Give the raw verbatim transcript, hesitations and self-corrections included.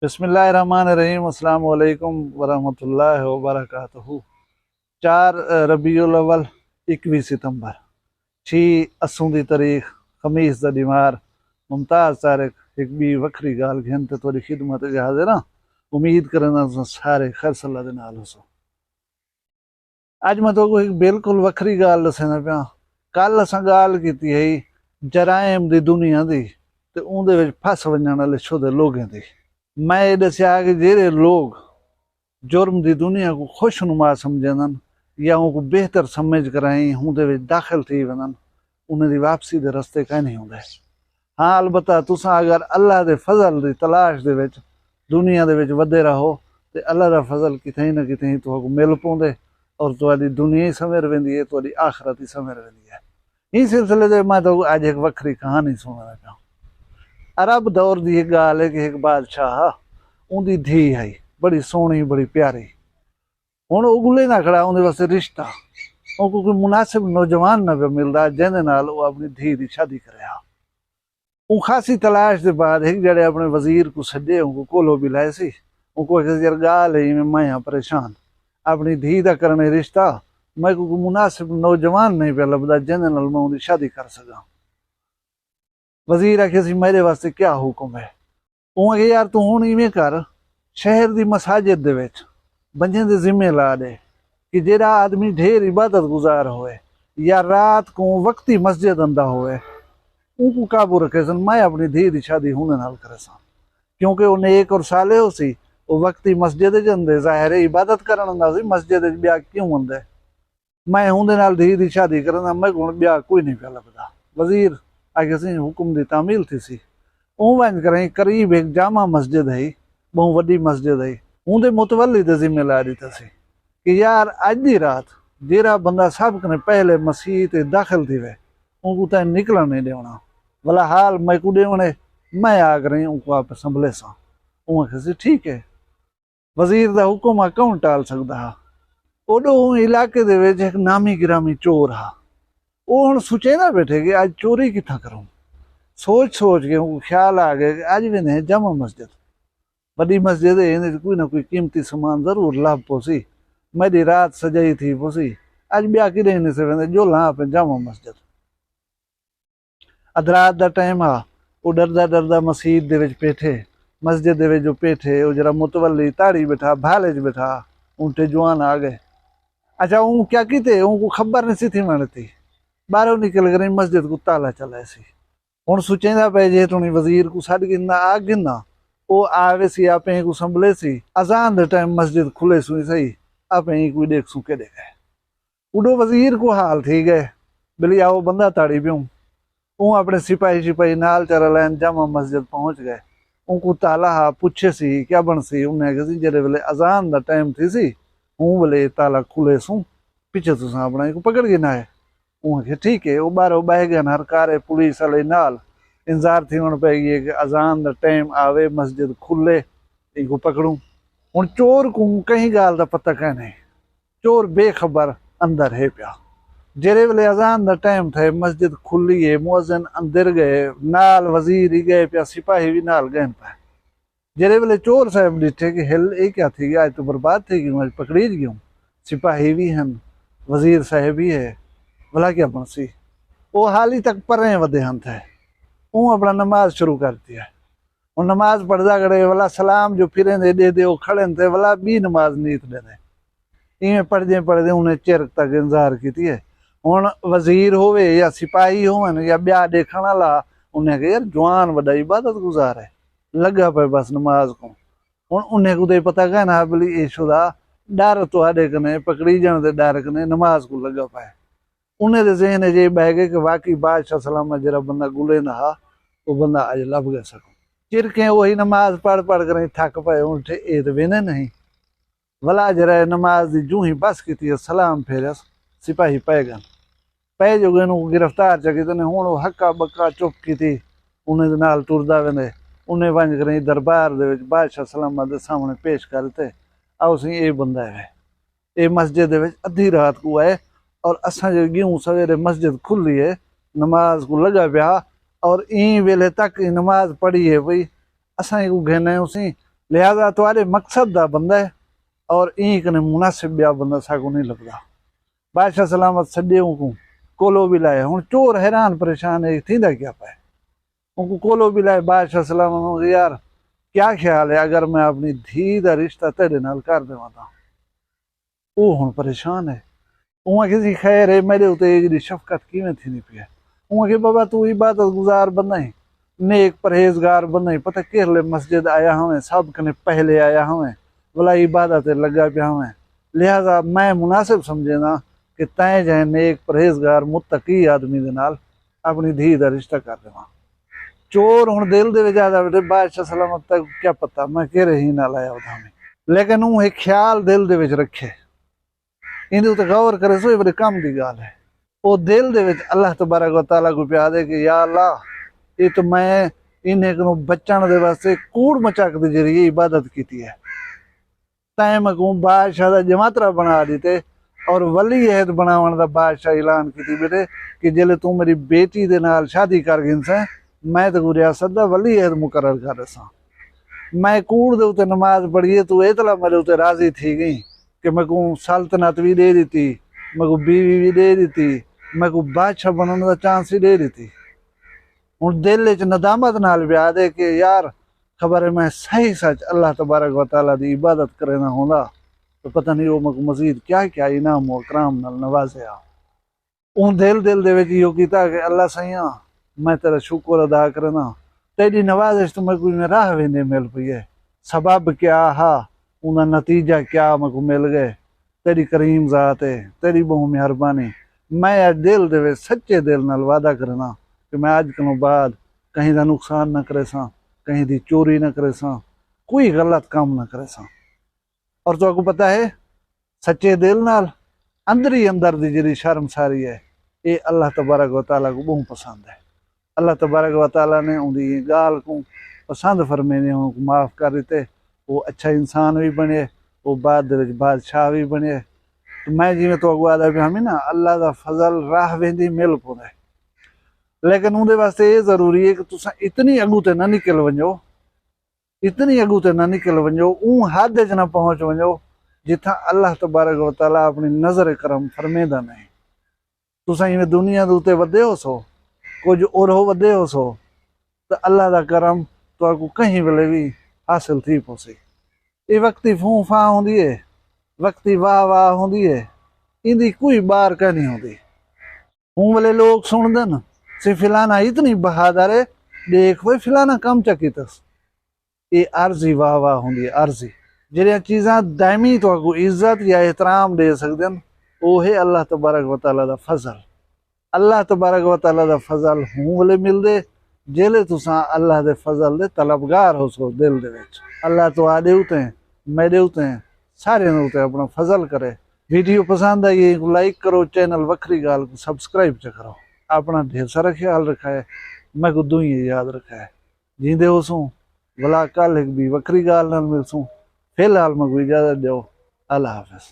بسم اللہ الرحمن الرحیم۔ السلام علیکم ورحمۃ اللہ وبرکاتہ۔ چار ربیع الاول، اکوی ستمبر، چھی اسوں دی تاریخ، خمیس دا ݙینہوار۔ ممتاز طارق ہک ٻی وکھری ڳالھ گھن تے تہاݙی خدمت اچ حاضر ہاں۔ امید کرینداں تساں سارے خیر صلاح دے نال ہوسو۔ اڄ میں تہاکوں ہک بالکل وکھری ڳالھ ݙسیندا پیاں۔ کل اساں ڳالھ کیتی ہئی جرائم دی دنیا دی تے اوندے وچ پھس ونڄݨ والے شدے لوگیں دی۔ میں اے ݙسیا کہ جیڑھے لوگ جرم دی دنیا کوں خوش نما سمجھیندن یا اونکوں بہتر سمجھ کرائیں اوندے وچ داخل تھی ویندن، انہیں دی واپسی دے رستے کائنی ہوندے۔ ہاں، البتہ تساں اگر اللہ دے فضل دی تلاش دے وچ دنیا دے وچ ودے رہو تے اللہ دا فضل کتھائیں نہ کتھائیں تہاکوں مل پوندے اور تہاݙی دنیا ہی سنور ویندی ہے، تہاݙی آخرت ہی سنور ویندی ہے۔ ایں سلسلے دے میں تہاکوں اڄ ہک وکھری کہانی سݨاوݨا چاہوں۔ عرب دور دی ہک ڳالھ ہے کہ ہک بادشاہ ہا، اوندی دھی ہئی، بڑی سوہݨی، بڑی پیاری۔ ہݨ او ڳلیندا کھڑا اوندے واسطے رشتہ۔ اونکوں کوئی مناسب نوجوان نہ پیا ملدا جیندے نال او اپݨی دھی دی شادی کرے ہا۔ اوں خاصی تلاش دے بعد ہک جیڑھے اپݨے وزیر کوں سݙے، اونکوں کولھو ٻلائے سی۔ اونکوں آکھیا سی، یار، ڳالھ ہے ایویں، میں ہاں پریشان، اپݨی دھی دا کرݨے رشتہ، میکوں کوئی مناسب نوجوان نہیں پیا لبھدا جیندے نال میں اوندی شادی کر سڳاں۔ وزیر آکھیا سی، میݙے واسطے کیا حکم ہے؟ اوں آکھیا، یار، توں ہݨ ایویں کر، شہر دی مساجد دے وچ بندیاں دے ذمے لا ݙے کہ جیڑھا آدمی ڈھیر عبادت گزار ہوئے یا رات کوں وقتی مسجد آندا ہوئے، اونکوں قابو رکھیسن، میں اپݨی دھی دی شادی اوندے نال کریساں۔ کیونکہ او نیک اور صالح ہوسی، او وقتی مسجد اچ آندے، ظاہر ہے عبادت کرݨ آندا ہوسی، مسجد اچ ٻیا کیوں آندے؟ میں اوندے نال دھی دی شادی کرینداں، میکوں ہݨ ٻیا کوئی نہیں پیا لبھدا۔ وزیر آکھیسیں، حکم دی تعمیل تھیسی۔ اوں ونڄ کرائیں، قریب ہک جامع مسجد ہئی، ٻہوں وݙی مسجد ہئی، اوندے متولی دے ذمے لا ݙتاسی کہ یار، اڄ دی رات جیڑھا بندہ سب کنیں پہلے مسیت اچ داخل تھیوے، اونکوں تئیں نکلݨ نہیں ݙیوݨا، ولا حال میکوں ݙیوݨے، میں آ کرائیں اونکوں آپ سنبھلیساں۔ اوں آکھیسی، ٹھیک ہے۔ وزیر دا حکم ہا، کون ٹال سڳدا ہا؟ اوݙو اوں علاقے دے وچ ہک نامی گرامی چور ہا۔ او ہݨ سوچیندا ٻیٹھے کہ اڄ چوری کتھاں کروں۔ سوچ سوچ کے اونکوں خیال آ ڳئے کہ اڄ ویندے ہیں جامع مسجد۔ وݙی مسجد ہے، ایندے وچ کوئی نہ کوئی قیمتی سامان ضرور لبھ پوسی۔ میݙی رات سجائی تھی پوسی۔ اڄ ٻیا کݙہیں نسے ویندے، ڄولاں آپیں جامع مسجد۔ ادھ رات دا ٹائم ہا، او ݙردا ݙردا مسیت دے وچ پیٹھے، مسجد دے وچ جو پیٹھے، او جیڑھا متولی تاڑی ٻیٹھا، بھال اچ ٻیٹھا، اوں ٹے جوان آ ڳئے۔ اچھا، اوں کیا کیتے؟ اونکوں خبر نسی تھیوݨ ݙتی۔ ٻاہروں نکل کریں مسجد کوں تالا چلائے سی۔ ہݨ سوچیندا پئے جے تݨی وزیر کوں سݙ گھننا، آ گھننا، او آویسی، آپیں کوں سنبھلیسی، اذان دے ٹائم مسجد کھلیسوں ہی سہی، آپیں کوں ݙیکھسوں کیݙے ڳئے۔ اݙو وزیر کوں حال تھی ڳئے، بھلی آؤ بندہ تاڑی پیوں۔ اوں اپݨے سپاہی شپاہی نال چا رلائن، جامع مسجد پہنچ ڳئے۔ اونکوں تالا ہا، پچھیسی کیا بݨسی؟ انہیں آکھیسی، جیڑھے ویلے اذان دا ٹائم تھیسی، اوں ویلے اے تالا کھلیسوں، پچھے تساں اپݨا ایکوں پکڑ گھن آئے۔ اوں آکھیا، ٹھیک ہے۔ او ٻاہروں ٻہہ ڳئن، ہر کارے پولیس آلے نال، انتظار تھیوݨ پئے ڳئے کہ اذان دا ٹائم آوے، مسجد کھلے، اینکوں پکڑوں۔ ہݨ چور کوں کہیں ڳالھ دا پتہ کائنی۔ چور بے خبر اندر ہے پیا۔ جیڑھے ویلے اذان دا ٹائم تھئے، مسجد کھلی ہے، مؤذن اندر ڳئے، نال وزیر ہی ڳئے پیا، سپاہی وی نال ڳئن پئے۔ جیڑھے ویلے چور صاحب ݙٹھے کہ ہل، اے کیا تھی ڳیا، اڄ توں برباد تھی ڳیوں، اڄ پکڑیج ڳیوں، سپاہی وی ہن، وزیر صاحب وی ہے، ولا کیا بݨسی؟ او حالی تک پریں ودے ہن تھئے۔ اوں اپݨا نماز شروع کر ݙتی ہے۔ ہݨ نماز پڑھدا کھڑے، ولا سلام جو پھریندے ݙیہدے او کھڑن تے ولا ٻی نماز نیت ݙیندے۔ ایویں پڑھدیں پڑھدیں انہیں چر تک انتظار کیتی ہے۔ ہݨ وزیر ہووے یا سپاہی ہوون یا ٻیا ݙیکھݨ آلا، انہیں آکھیا، یار، جوان وݙا عبادت گزار ہے، لڳا پئے بس نماز کوں۔ ہݨ انہیں کوں تاں پتہ کائنی ہا بھلی اے شدا ݙر تہاݙے کنے، پکڑیجݨ دے ݙر کنے نماز کوں لڳا پئے۔ انہیں دے ذہن اچ اے ٻہہ ڳئے کہ واقعی بادشاہ سلامت جیڑھا بندہ ڳلیندا ہا، او بندہ اڄ لبھ ڳئے ساکوں۔ چرکیں اوہی نماز پڑھ پڑھ کریں تھک پئے، ہݨ ٹھے اے تاں ویندے نہیں۔ ولا جیڑھا اے نماز دی جوں ہی بس کیتی ہے، سلام پھیریس، سپاہی پئے ڳن۔ پئے جو ڳئن اوں گرفتار چا کیتے نے، ہݨ او ہکا ٻکا چپ کیتی، انہیں دے نال ٹردا ویندے۔ انہیں ونڄ کریں دربار دے وچ بادشاہ سلامت دے سامݨے پیش کر ݙتے، آؤ سئیں، اے بندہ ہے۔ اے مسجد دے وچ ادھی رات کوں آئے اور اساں جو ڳیوں سویرے مسجد کھلی ہے، نماز کوں لڳا پیا اور ایں ویلھے تک ایں نماز پڑھی ہے پئی۔ اساں اینکوں گھن آئے ہوسیں، لہذا تہاݙے مقصد دا بندہ ہے، اور ایں کنے مناسب ٻیا بندہ ساکوں نہیں لبھدا۔ بادشاہ سلامت سݙے اونکوں کولو وی لائے۔ ہݨ چور حیران پریشان ہے، تھیندا کیا پئے؟ اونکوں کولو وی لائے۔ بادشاہ سلامت اونکوں، یار، کیا خیال ہے اگر میں اپݨی دھی دا رشتہ تیݙے نال کر ݙیواں تاں؟ او ہݨ پریشان ہے۔ اوں آکھیا، جی خیر ہے، میݙے اتے ایجڑی شفقت کیویں تھیندی پئی ہے؟ اوں آکھیا، بابا، توں عبادت گزار بندہ ہیں، نیک پرہیزگار بندہ ہیں، پتہ کیہلے مسجد آیا ہوئیں، سب کنے پہلے آیا ہوئیں، ولا عبادت تے لڳا پیا ہوئیں، لہذا میں مناسب سمجھینداں کہ تیں جہیں نیک پرہیزگار متقی آدمی دے نال اپݨی دھی دا رشتہ کر ݙیواں۔ چور ہݨ دل دے وچ آہدا ٻیٹھے، بادشاہ سلامت، تیکوں کیا پتہ میں کیڑھے ہی نال آیا ودھاویں۔ لیکن اوں ہک خیال دل دے وچ رکھے، ایندے اتے غور کرے، سو اے وݙے کم دی ڳالھ ہے۔ او دل دے وچ اللہ تبارک و تعالیٰ کوں پیا آہدے کہ یا اللہ، اے تاں میں انہیں کنوں بچݨ دے واسطے کوڑ مچاک دے ذریعے عبادت کیتی ہے۔ تیں میکوں بادشاہ دا ڄماترا بݨا ݙتے اور ولی عہد بݨاوݨ دا بادشاہ اعلان کیتی ٻیٹھے کہ جیلے توں میݙی بیٹی دے نال شادی کر گھنسیں، میں تیکوں ریاست دا ولی عہد مقرر کر ݙیساں۔ میں کوڑ دے اتے نماز پڑھی ہے، توں ایتلا میݙے اتے راضی تھی ڳئیں کہ میکوں سلطنت وی ݙے ݙتی، میکوں بیوی وی ݙے ݙتی، میکوں بادشاہ بݨݨ دا چانس وی ݙے ݙتی۔ ہݨ دل اچ ندامت نال پیا آہدے کہ یار، خبر ہے میں صحیح سچ اللہ تبارک و تعالیٰ دی عبادت کریندا ہوندا تاں پتہ نہیں او میکوں مزید کیا کیا انعام و اکرام نال نوازے ہا۔ اوں دل دل دے وچ ایہو کیتا کہ اللہ سئیاں، میں تیݙا شکر ادا کرینداں، تیݙی نوازش توں میکوں ایویں راہ ویندی مل پئی ہے۔ سبب کیا ہا، اوندا نتیجہ کیا میکوں مل ڳئے، تیݙی کریم ذات ہے، تیݙی ٻہوں مہربانی۔ میں اڄ دل دے وچ سچے دل نال وعدہ کرینداں کہ میں اڄ کنوں بعد کہیں دا نقصان نہ کریساں، کہیں دی چوری نہ کریساں، کوئی غلط کم نہ کریساں۔ اور تہاکوں پتہ ہے، سچے دل نال اندر ہی اندر دی جیڑھی شرمساری ہے، اے اللہ تبارک و تعالیٰ کوں ٻہوں پسند ہے۔ اللہ تبارک و تعالیٰ نے اوندی ایں ڳالھ کوں پسند فرمیندے اونکوں معاف کر ݙتے۔ او اچھا انسان وی بݨے، او بعد دے وچ بادشاہ وی بݨے۔ تے میں جیویں تہاکوں آہدا پیا ہمی نا، اللہ دا فضل راہ ویندی مل پوندے، لیکن اوندے واسطے اے ضروری ہے کہ تساں اتنی اڳوں تے نہ نکل ونڄو، اتنی اڳوں تے نہ نکل ونڄو، اوں حد اچ نہ پہنچ ونڄو جتھاں اللہ تبارک و تعالیٰ اپݨی نظر کرم فرمیندا نہیں۔ تساں ایویں دنیا دے اتے ودے ہوسو، کجھ اورہو ودے ہوسو، تاں اللہ دا کرم تہاکوں کہیں ویلے وی حاصل تھی پوسی۔ اے وقتی فوں فاں ہوندی ہے، وقتی واہ واہ ہوندی ہے، ایندی کوئی بار کائنی ہوندی۔ ہوں ویلے لوک سݨدن، سی فلانا اتنی بہادر ہے، ݙیکھ وے فلانا کم چا کیتس۔ اے عارضی واہ واہ ہوندی ہے، عارضی۔ جیڑھیاں چیزاں دائمی تہاکوں عزت یا احترام ݙے سڳدن، او ہے اللہ تبارک و تعالیٰ دا فضل۔ اللہ تبارک و تعالیٰ دا فضل ہوں ویلے ملدے، جیلے تساں اللہ دے فضل دے طلبگار ہوسو دل دے وچ۔ اللہ تہاݙے اتے، میݙے اتے، سارے دے اتے اپݨا فضل کرے۔ ویڈیو پسند آئی ہے، لائک کرو، چینل وکھری ڳالھ کوں سبسکرائب چا کرو۔ اپݨا ڈھیر سارا خیال رکھائے، میکوں دعائیں یاد رکھائے۔ جیندے ہوسوں، ولا کل ہک ٻئی وکھری ڳالھ نال ملسوں۔ فی الحال میکوں اجازت ݙیو۔ اللہ حافظ۔